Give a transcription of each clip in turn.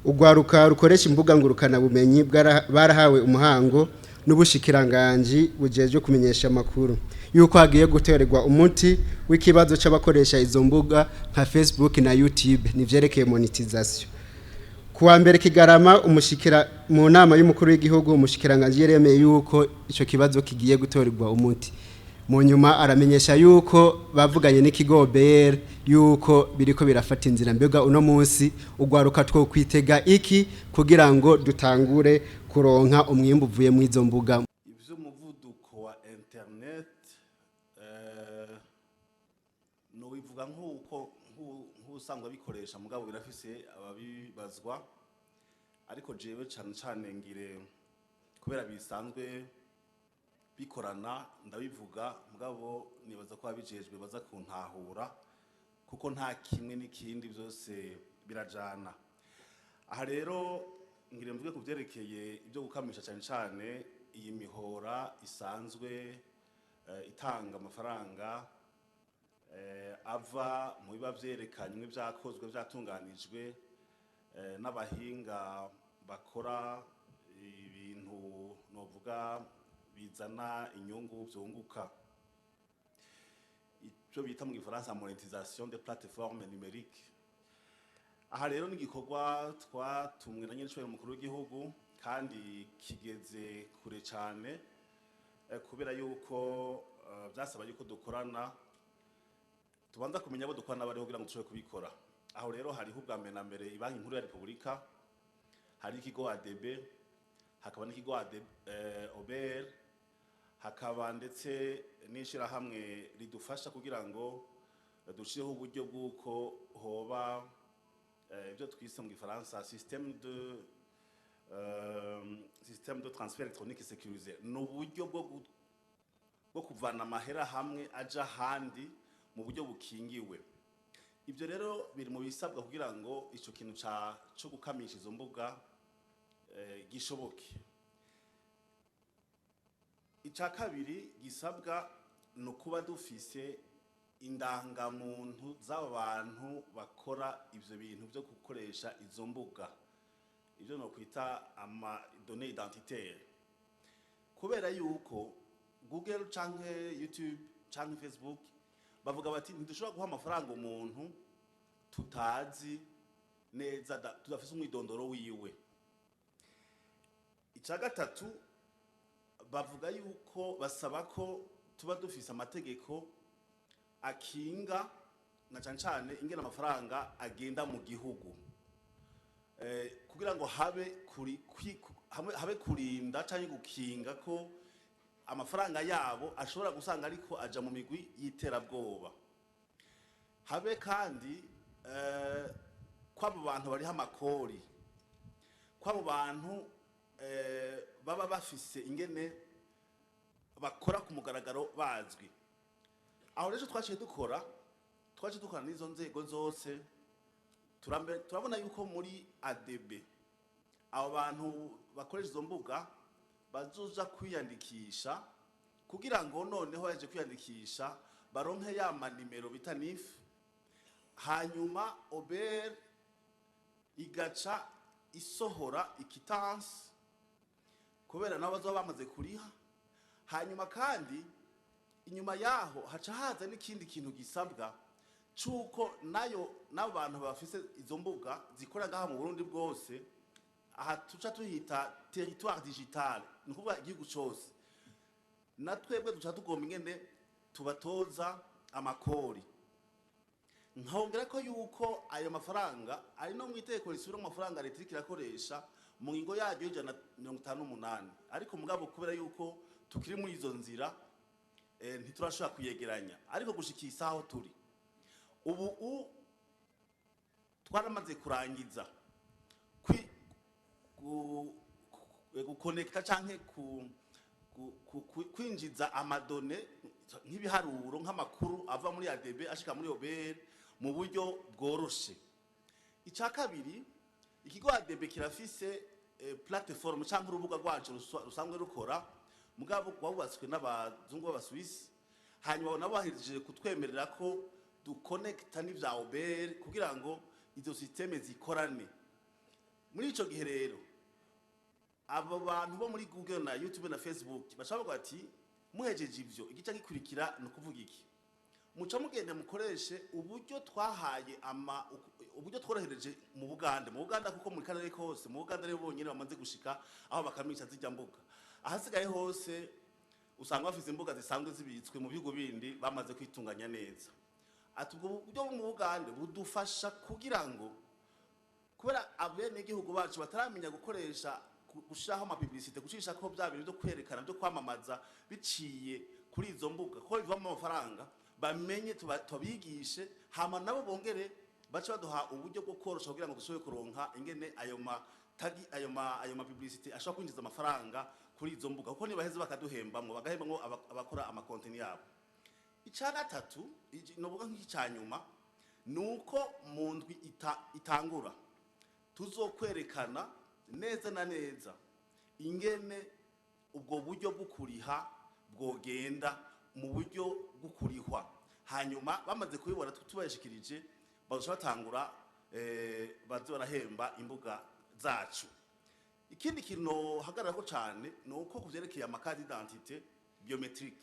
Urwaruka rukoresha imbuga ngurukanabumenyi barahawe umuhango n'ubushikiranganji bujejwe kumenyesha amakuru yuko hagiye guterwa umuti w'ikibazo c'abakoresha izo mbuga nka Facebook na YouTube nivyerekeye monétisation. Kuwa 1 Kigarama, umushikira mu nama y'umukuru w'igihugu, umushikiranganje yaremeye yuko ico kibazo kigiye gutorerwa umuti. Mu nyuma aramenyesha yuko bavuganye n'ikigo OBR yuko biriko birafata inzira. Mbega uno munsi ugwaruka two kwitega iki kugira ngo dutangure kuronka umwimbu uvuye mu izo mbuga? Ivy'umuvuduko wa internet, nobivuga nk'uko nk'usanzwe abikoresha, mugabo birafise ababibazwa. Ariko jewe cane cane ngire kubera bisanzwe bikorana ndabivuga, mugabo nibaza ko ababijejwe baza kuntahura, kuko nta kimwe n'ikindi, byose birajana. Aha rero ngire mvuge ku vyerekeye ibyo gukamisha, cane cane iyi mihora isanzwe itanga amafaranga ava mu biba vyerekanywe, vyakozwe, vyatunganijwe n'abahinga bakora ibintu novuga bizana inyungu, vyunguka, ico bita mu gifaransa monétisation des plateformes numériques. Aha rero ni igikorwa twatumwe na nyirinshobero mukuru w'igihugu, kandi kigeze kure cane, kubera yuko vyasaba yuko dukorana, tubanza kumenya abo dukorana bariho kugira ngo dushobore kubikora. Aho rero hariho ubwa mbere na mbere Ibanki Nkuru ya Repubulika, hari ikigo ADB, hakaba n'ikigo ADB, OBR, hakaba ndetse n'ishirahamwe ridufasha kugira ngo dushireho uburyo bw'uko hoba ibyo twise mu gifaransa système de transfert électronique sécurisé. Ni uburyo bwo kuvana amahera hamwe aja ahandi mu buryo bukingiwe. Ibyo rero biri mu bisabwa kugira ngo ico kintu ca co gukamisha izo mbuga gishoboke. Icya kabiri gisabwa ni ukuba dufise indangamuntu z'abo bantu bakora ivyo bintu byo gukoresha izo mbuga, ibyo no kwita ama données identitaires, kubera yuko Google canke YouTube canke Facebook bavuga bati: "Ntidushobora guha amafaranga umuntu tutazi neza, tudafise umwidondoro wiwe." Icya gatatu, bavuga yuko basaba ko tuba dufise amategeko akinga na cane cane ingene amafaranga agenda mu gihugu, kugira ngo habe kuri habe kurinda canke gukinga ko amafaranga yabo ashobora gusanga ariko aja mu migwi y'iterabwoba. Habe kandi ko abo bantu bariho amakori, ko abo bantu baba bafise ingene bakora ku mugaragaro, bazwi. Aho rero twaciye dukora n'izo nzego zose. Turabona yuko muri ADB abo bantu bakoresha izo mbuga bazoja kwiyandikisha, kugira ngo noneho baje kwiyandikisha baronke ya manimero bita NIF, hanyuma OBR igaca isohora i quittance, kubera nabo bazoba bamaze kuriha. Hanyuma kandi inyuma yaho haca haza n'ikindi kintu gisabwa, c'uko nayo n'abo bantu bafise izo mbuga zikora ngaha mu Burundi bwose, aha tuca tuhita territoire digital, ni ukuvuga igihugu cose, na twebwe duca tugomba ingene tubatoza amakori. Nkongera ko yuko ayo mafaranga ari no mu itegeko risubira mu mafaranga leta iriko irakoresha mu ngingo yaryo y'158. Ariko mugabo kubera yuko tukiri muri izo nzira, ntiturashobora kuyegeranya. Ariko gushika isaha aho turi ubu twaramaze kurangiza gukonekta canke kwinjiza ama données nk'ibiharuro, nk'amakuru ava muri ADB ashika muri OBR mu buryo bworoshe. Icya kabiri, ikigo ADB kirafise plateforme canke urubuga rwacu rusanzwe rukora, mugabo rwubatswe n'abazungu b'Abaswisi. Hanyuma nabo bahejeje kutwemerera ko dukonekta n'ivya OBR kugira ngo izo système zikorane. Muri ico gihe rero, abo bantu bo muri Google na YouTube na Facebook bashobora kuvuga ati: "Muhejeje ivyo, igice gikurikira ni ukuvuga iki? Muca mugenda mukoreshe uburyo twahaye ama uburyo tworohereje mu Buganda." Mu Buganda, kuko muri karere kose, mu Buganda rero bonyine bamaze gushika aho bakamisha zijya mbuga. Ahasigaye hose usanga bafise imbuga zisanzwe zibitswe mu bihugu bindi, bamaze kwitunganya neza. Ati ubwo buryo mu Buganda budufasha kugira ngo, kubera abenegihugu bacu bataramenya gukoresha, gushiraho ama publicité, gucisha ko bya bintu byo kwerekana, byo kwamamaza biciye kuri izo mbuga, ko bivamo amafaranga, bamenye, tubigishe, hama nabo bongere bace baduha uburyo bwo korosha kugira ngo dushobore kuronka ingene ayo ma tagi, ayo ma publicité ashobora kwinjiza amafaranga kuri izo mbuga, kuko nibaheze bakaduhembamwo, bagahembamwo abakora ama contenu yabo. Icya gatatu, novuga nk'icya nyuma, ni uko mu ndwi itangura tuzokwerekana neza na neza ingene ubwo buryo bwo kuriha bwogenda mu buryo bwo kurihwa. Hanyuma bamaze kubibona, tubashikirije, bazoca batangura, baze barahemba imbuga zacu. Ikindi kintu hagararako cyane ni uko ku vyerekeye ama carte d'identité biométrique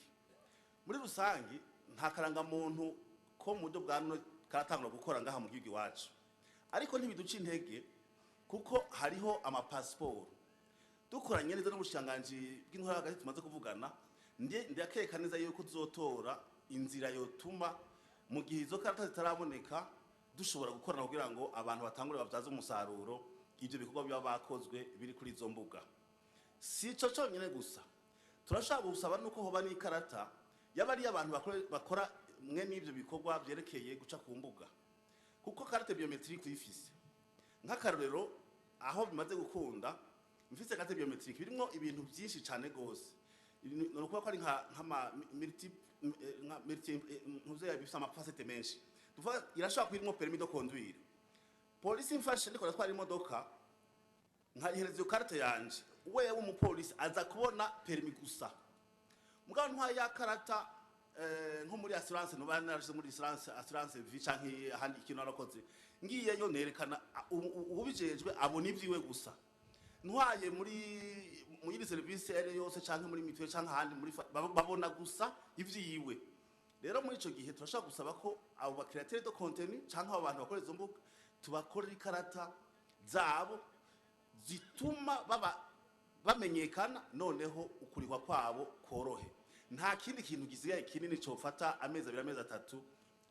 muri rusangi, nta karangamuntu ko mu buryo bwa none karatangura gukora ngaha mu gihugu iwacu, ariko ntibiduca intege, kuko hariho amapasiporo dukoranye neza n'ubushikiranganji bw'intwaro hagati tumaze kuvugana. Ndakeka neza yuko tuzotora inzira yotuma mu gihe izo karata zitaraboneka dushobora gukorana kugira ngo abantu batangure babyaze umusaruro ibyo bikorwa biba bakozwe biri kuri izo mbuga. Si ico cyonyine gusa, turashaka gusaba nuko hoba n'ikarata yaba ari abantu bakora mwe n'ibyo bikorwa byerekeye guca ku mbuga, kuko carte biométrique uyifise, nk'akarorero aho bimaze gukunda, mfise carte biométrique birimo ibintu byinshi cyane gose. Ni ukuvuga ko ari nka nk'ama multi, nka multi, ntuze, bifise ama facettes menshi. Tuvuga irashobora kuba irimo permis de conduire. Polisi imfashe ndiko natwara imodoka, nkayihereza iyo carte yanje, wewe umupolisi aza kubona permis gusa. Mugabo ntwaye ya karata, nko muri assurance, nuba narashize muri assurance vie canke ahandi ikintu narakoze, ngiyeyo nerekana, uwubijejwe abona ivyiwe gusa. Ntwaye muri service ere yose canke muri mutuelle canke ahandi muri babona gusa ivyiwe. Rero muri ico gihe turashobora gusaba ko abo ba créateur de contenu canke abo bantu bakora izo mbuga tubakorera ikarata zabo zituma baba bamenyekana, noneho ukurihwa kwabo korohe. Nta kindi kintu gisigaye kinini cofata amezi 2, amezi 3,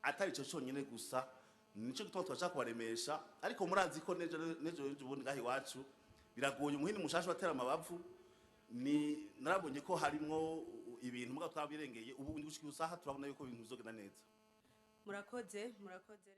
atari ico conyine gusa. Nico gituma twashaka kubaremesha. Ariko murazi ko nejo nejo ubundi ngaho iwacu biragoye, umuhini mushasha watera amabavu. Ni narabonye ko harimwo ibintu, mugabo twabirengeye. Ubu gushika isaha turabona yuko ibintu bizogenda neza. Murakoze, murakoze.